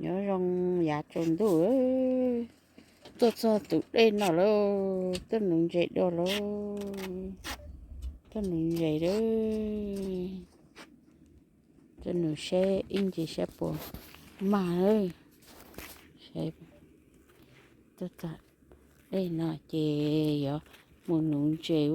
Nyob zoo yav tsaus ntuj, tuaj txog tus dej no lawm, tuaj nuv ntses dua lawm, tuaj nuv ntses lawm, tuaj nuv seb ib ntsis seb puas mag lawm. Tuaj txog dej no ces yuav mus nuv ntses.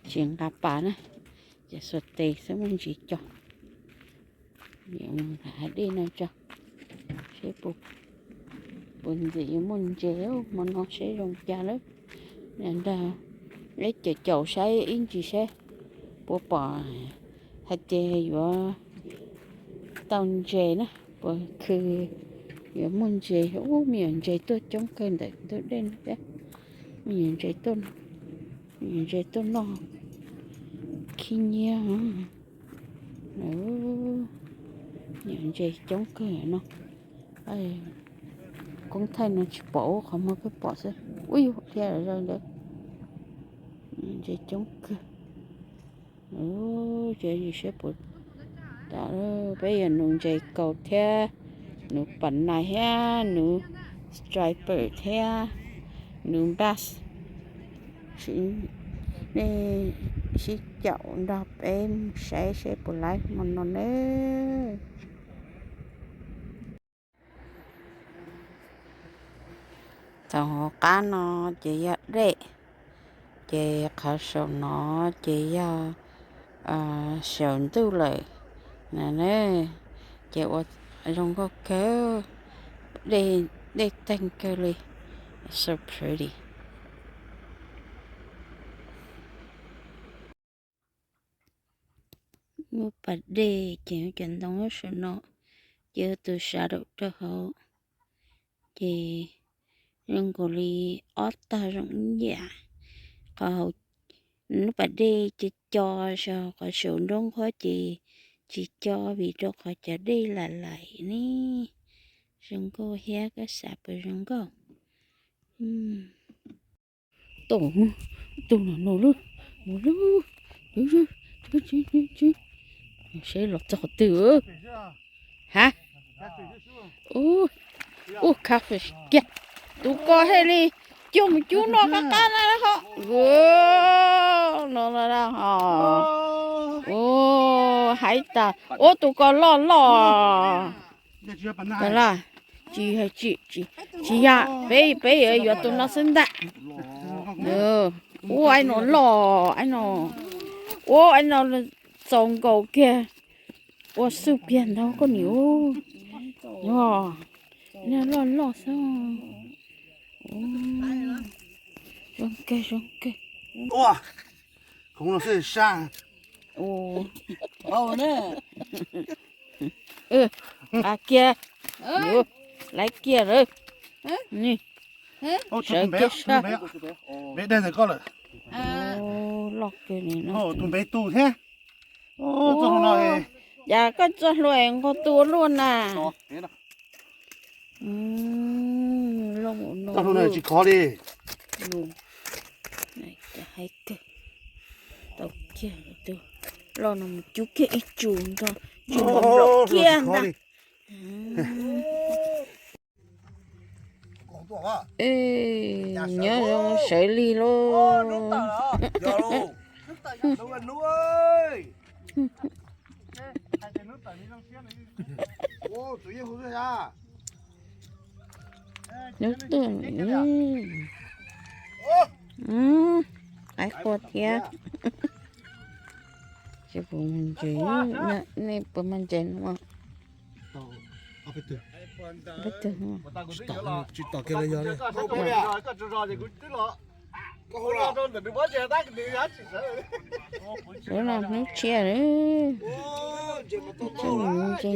Tsis nqa pas na, ces xuas tes xwb muaj ntsis co. Hav dej no tso, seb puas ntxim yuav muaj ntses hmo no seb zoo cas lawm. Nrog peb caum caum saib ib ntsis seb puas pom hais tias yuav tau ntses na, puas khw yuav muaj ntses. Ub, me nyuam ntses tuaj coob kawg ntawm ntug dej no thiab. Me nyuam ntses tuaj, me nyuam ntses tuaj noj khib nyiab. Me nyuam ntses coob kawg no. Koob thaij no tsis pom, ub qhov muag pheej pom xwb. Ub, yus dhia zaws ntawd. Ntses coob kawg. Ces yus saib puas, peb yuav nuv ntses kaus thiab, nuv pas nais thiab, nuv striper thiab, nuv bass. Nej sib caum nrog peb mus saib seb puas laib hmo no nawb. Thaum hauv qab no ces yog dej, ces qhov saum no ces yog saum ntuj lawm. Ces ua zoo nkauj kawg, dej teeg kawg li, so pretty. Muaj pas dej ces cov ntoo nyob saum no, ces tus shadow rau hauv, ces zoo nkaus li ob tag zoo ib yam. Qhov hauv lub pas dej co co, qhov saum nruab nqhuab ces tsis co vim rau qhov cov dej lam laim ne. Zoo nkauj thiab, koj xav puas zoo nkauj? Tau, tus no no lub, mus lub, seb los txog qhov twg. Ha, ub, catfish kiag. Tus ko thiaj li cuag mus cub no qab qab na ho. No ho. Ub, haib tas, ub, tus ko loj loj. Tsis, tsis yog, peb, peb yuav tus no xwb ntag. Ub, aib no loj, aib no, ub, aib no txaus nkaus kiag, ua xwb kiag ntag koj niam. Yog, loj loj xwb. Zoo kawg, zoo kawg. Qhov no xwb sab. Ua kiag, laiv kiag lawm. Sawv kiag sab. Loj kawg li no. Tus npe tu thiab. Cas koj txoj hlua nqos tua luaj na. Tsis khov li. Haib kawg. Tau kiag tus loj no mus cub kiag ib tsum nrog tsum nplaum kiag ntag. Nyob zoo sawv lig lauj. Hnub tuaj, qaib qua thiab. Tsis puas mag ntses, nej puas mag ntses no? Peb twg, tsis tom kiag li yog li. Lub no hnub tshiab lawm, tshiab mus ntses.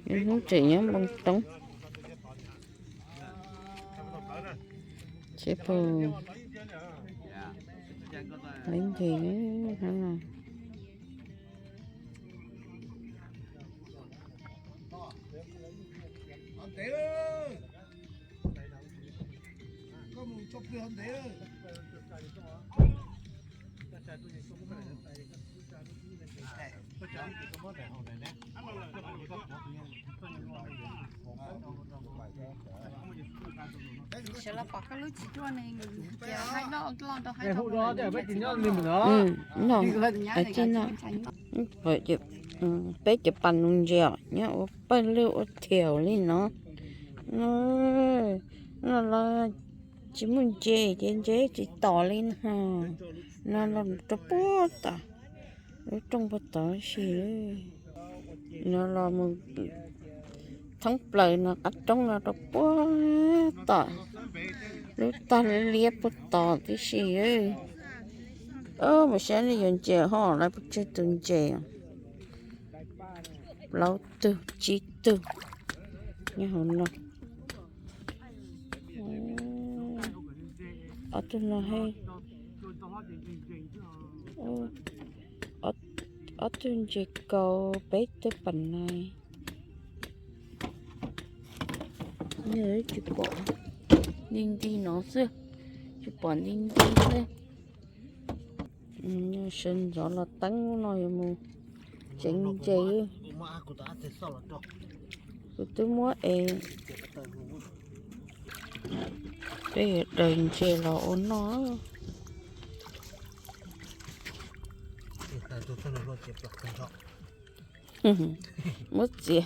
Hnub tseem nyob npoo roob. Seb puas laib ntses no. Sawv los pom koj lub tsis ruaj ne, ces hais loj loj rau hais rau. Peb cov pas nus ntses os, nyob ua pawg lwj ua thiaus li no. No, no los tsis muaj ntses ces ntses tsis tom li no. No los rau puag tom lub rooj puag tod si. No los mus thoob plaws no qab roob no rau puag tom lub tag liab puag tod tib si. Mus saib nej yuav ntses ho lawv puas tsawg tus ntses. Plaub tug tsib tug nyob hauv no. Ob tug no, ob tug ntses kaus peb tug pas nais. Tsis pom, nti nti no xwb, tsis pom nti nti xwb. Sawv ntxov los teeb no yuav mus tsev ntses. Kuv twb muab es, peb yuav daws ntses los ua noj. Muab txiav.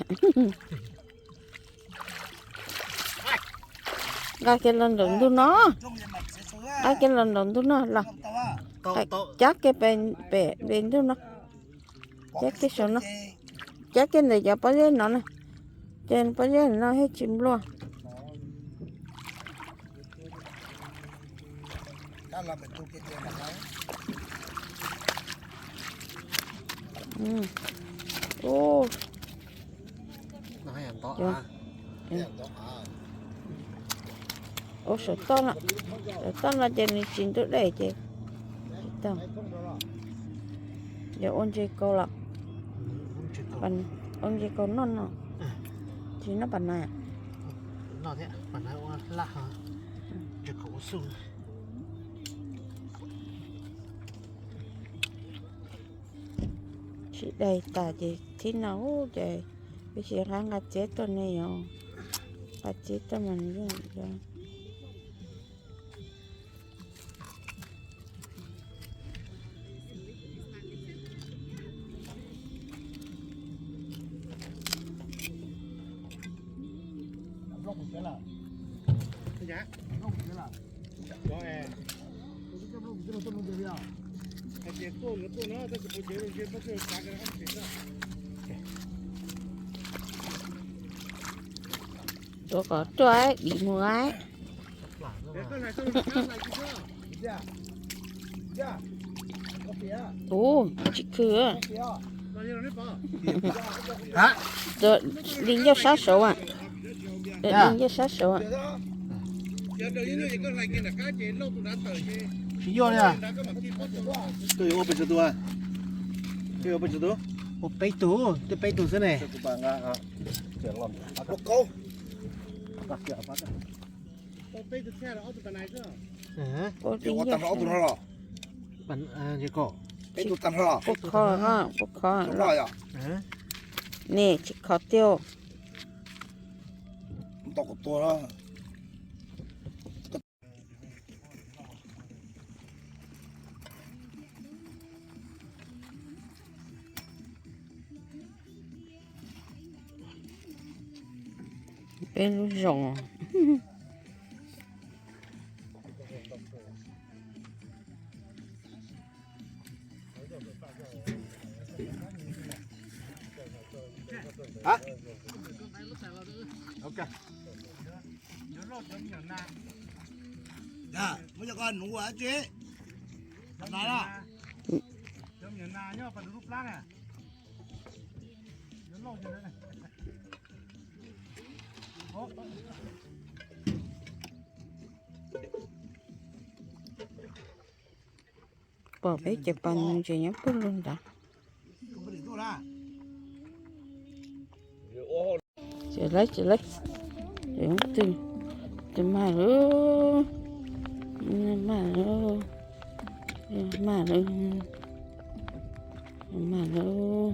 Nqa kiag los nraum ntug no. Nqa kiag los nraum ntug no los. Cab kiag pem ntug no. Cab kiag saum no. Cab kiag ntawm cov pob zeb no na. Ces pob zeb no thiaj tsis npluaj. Ua saum toj no, saum toj no ces nws tsis ntub dej ces tsis tau. Yog ua ntses kaus los, ua ntses kaus noj no, tsis noj pas nais. Sib dai tas ces thib no ces peb sim nqa nqa txiab tuaj ne yom. Nqa txiab tuaj mas nws yeej Tuav kom ruaj dim mus. Ub, tsis khw. Li ncauj sab saud, li ncauj sab saud. Ua peb tug, twb peb tug xwb ne. Ua kho, ua kho. Ne tsis kho tiag. Peb lub zoo. Muab cov ko nuv ua tsi. Cov me nyuam nas nyob pas nws lub plab na. Pom peb cov pas nus ntses nyob pug lug ntawd. Tsis laib, tsis laib. Tus, tus mag lawm, mag lawm, mag lawm, mag lawm.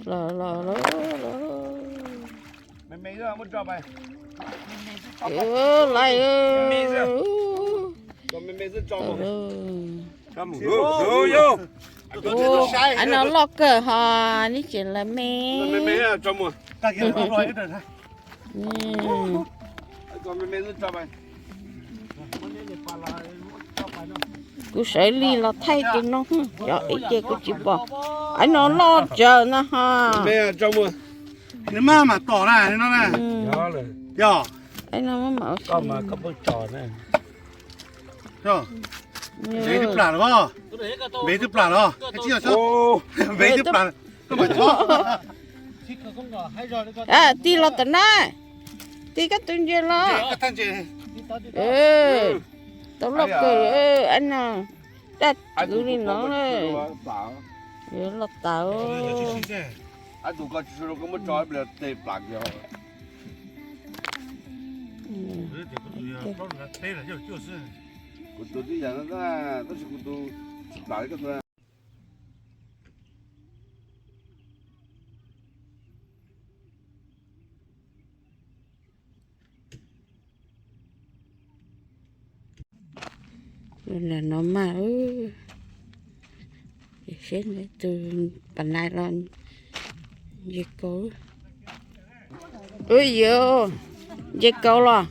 Los los los los. Lais. Ua, no loj kawg ho, neb tseem lais me. Kuv sawv li los thaij tus no, cov ib ce kuv tsis pom. Aiv no loj tsawv na ho. Nws maj mam tom na no na. Yog. Aiv no maj mam ua si. Npeb twb plam los, npeb twb plam los, npeb twb plam. Tig los tom na, tig koj tus ntses los. Tau loj kawg, aiv no daj kwv li no. Loj tas. Kuv tus twb yam no, tab sis kuv tus tsis plam li koj tus. Lam no mas, seb tus pas nais los nce kauv. Ua yuav nce kauv los.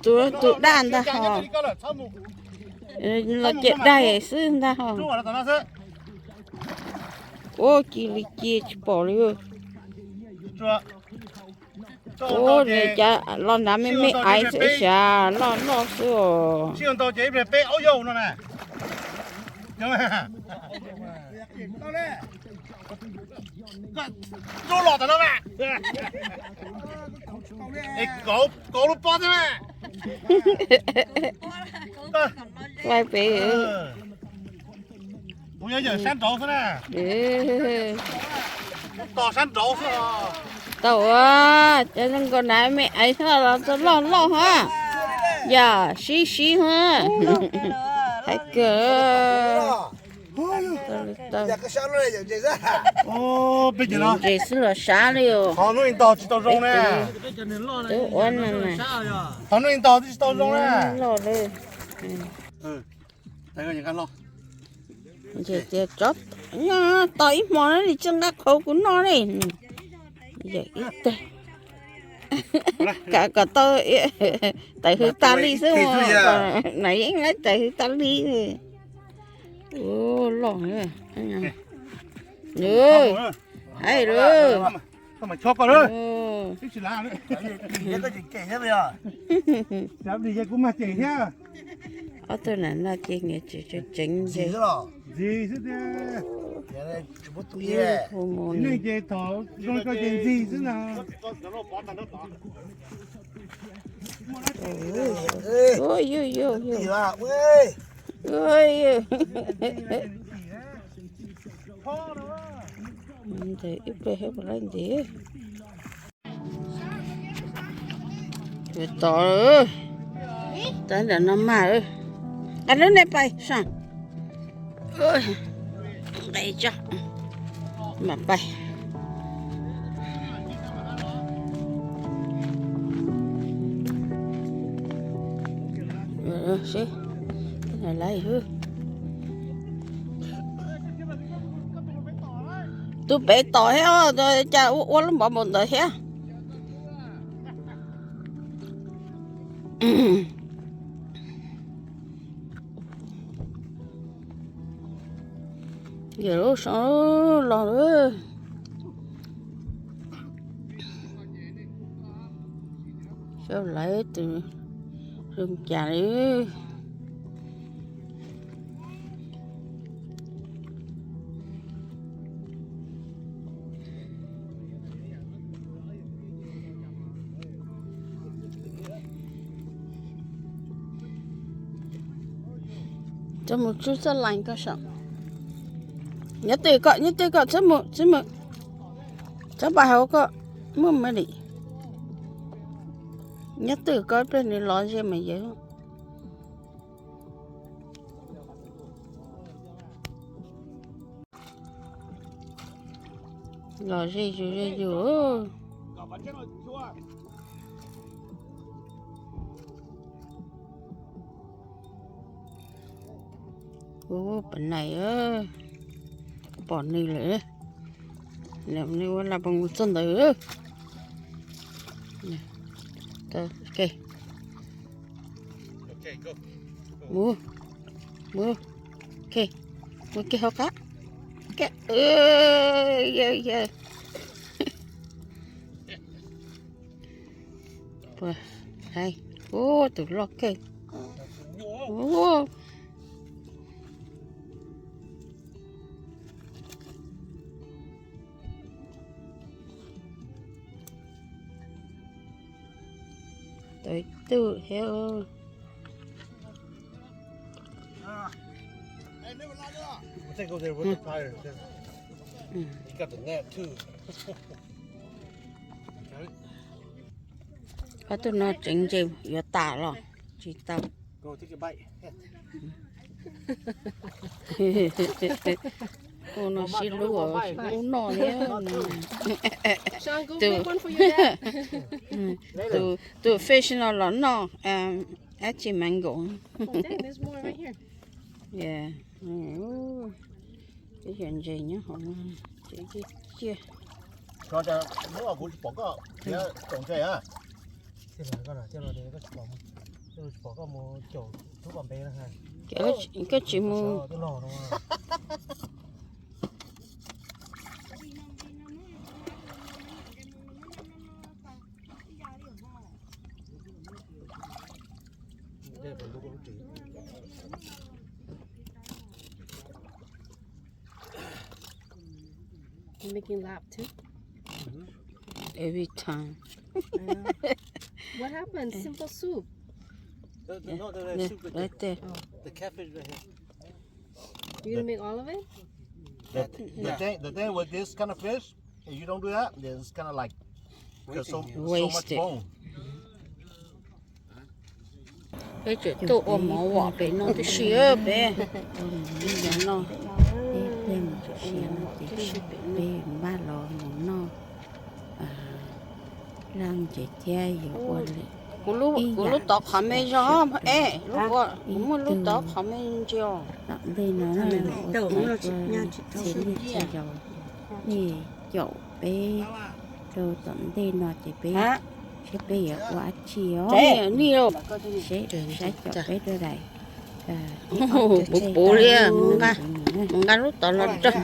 Tus daj ntag ho, los ciam daig xwb ntag ho. Ua cia li cia tsis pom li. Ua, cas los nrad me me aiv xwb, xyav loj loj xwb os. Ua pem. Kuv yuav yawm sab nraud xwb na. Tos sab nraud xwb. Tau ua, cov zoo nkaus na me aiv xwb los txog loj loj ha. Yog sib sib ha. Hais kawg. Peb cov no ntses xwb los sab li os. Qhov hnub ntog tsis tau zoo na. Twb ua no na. Qhov hnub ntog twb tsis tau zoo na. Loj li. Ntses tias tsov, tos ib hmo na li tsis nqa qhauv kuv noj li. Yawm ib teg. Kav kom tau tawm hws tas li xwb, na yeej laib tawm hws tas li. Ua loj. Hais lawm. Ob tug na no ces nyias tseem tseem ntses. Hu mus ne. Ces thaum zoo koj ces ntxig xwb na. Ua, ua, ua, ua. Ntawm ib pliag thiab puas laib ntxiv. Tod, tod ntawm no mas, nqa lub nej pais saib. Nqe tso, mam pais. Seb, lawv hwb. Tus pem tom thiab, cas ua ua lub npov npaum ntawd thiab. Yawm lub sab los lawm. Xyov lawv tus zoo cas li. Tau mus tsub txoj lais koj saum. Nyob twj ywm koj, nyob twj ywm koj, txhob mus, txhob mus. Txhob pais hauv koj, muaj me li. Nyob twj ywm koj, ib pliag nws lov ze mas yawg. Los ze zus ze zus. Ua pam nais, pom nws lawm. Nws ua las pos mus txog ntawd. Mus, mus, mus kiag hauv qab. Yawg, yawg. Puas, hais, ub, tus loj kawg. Ub. Tau ib tug thiab. Ob tug no tseev ntses yuav tas los tsis tau. Tus no sib hlub, hlub noj thiab. Tus, tus fish no los noj dab tsi, mango. Ib yam ntses nyob hauv, ciaj. Koj tsis mus. You're making lap too? Every time. I know. What happened? Simple soup. The, the, no, the, the soup right there. Right there. Oh. The catfish right here. You gonna make all of it? The, the thing, the thing with this kind of fish, if you don't do that, then it's kind of like, there's so, so much bone. Peb tseem tuaj ua mov vom pem no tib si, peb ua mov no. Peb mus txog siav no ces peb npaj los mus noj laj ntses thiab yuav ua li. Kuv lub tod qhov me zog, kuv muaj lub tod qhov me ntsis os. Tom ntej no ua txhia liaj txhia yaus, nej caum peb rau tom ntej no ces peb saib peb yuav ua dab tsi os. Saib caum peb rau daim puv puv li, mus nqa lub tod los rau.